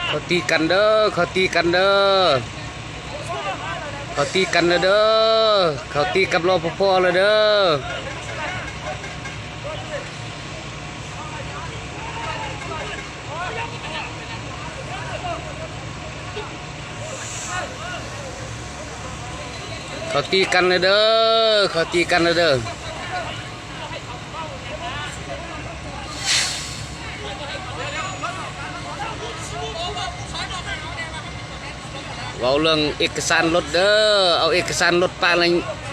ເຂົາຕີກັນເດີ ເຂົາຕີກັນເດີ ເຂົາຕີກັນແລ້ວເດີ ເຂົາຕີກັບ ລປພ ແລ້ວເດີ. ເຂົາຕີກັນແລ້ວເດີ ເຂົາຕີກັນແລ້ວເດີ. ເວົ້າເລື່ອງເອກະສານລົດເດີ ເອົາເອກະສານລົດປະ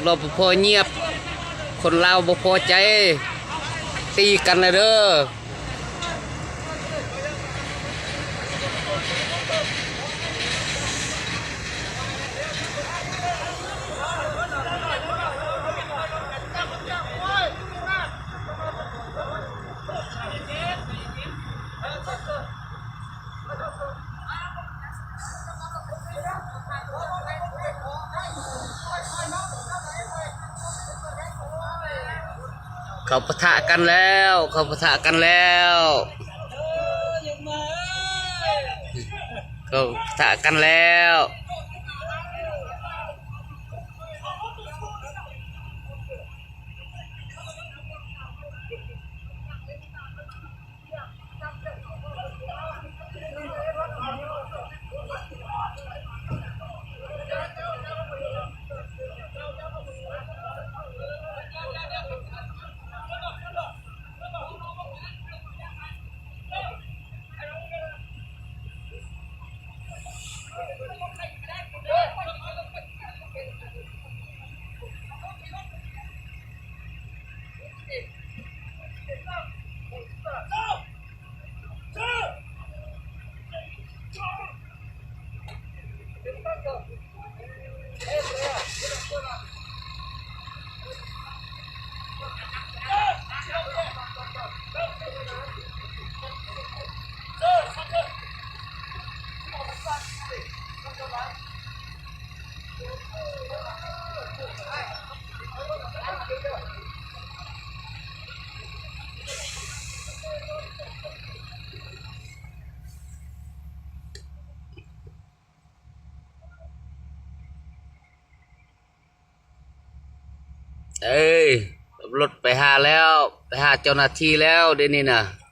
ລປພ ຍຽບ ຄົນລາວບໍ່ພໍໃຈ ຕີກັນແລ້ວເດີ. ເຂົາປະທະກັນແລ້ວ ເຂົາປະທະກັນແລ້ວ ເຂົາປະທະກັນແລ້ວ. ເອີ ຂັບລົດໄປຫາແລ້ວ ໄປຫາເຈົ້າໜ້າທີ່ແລ້ວ ດຽວນີ້ນະ.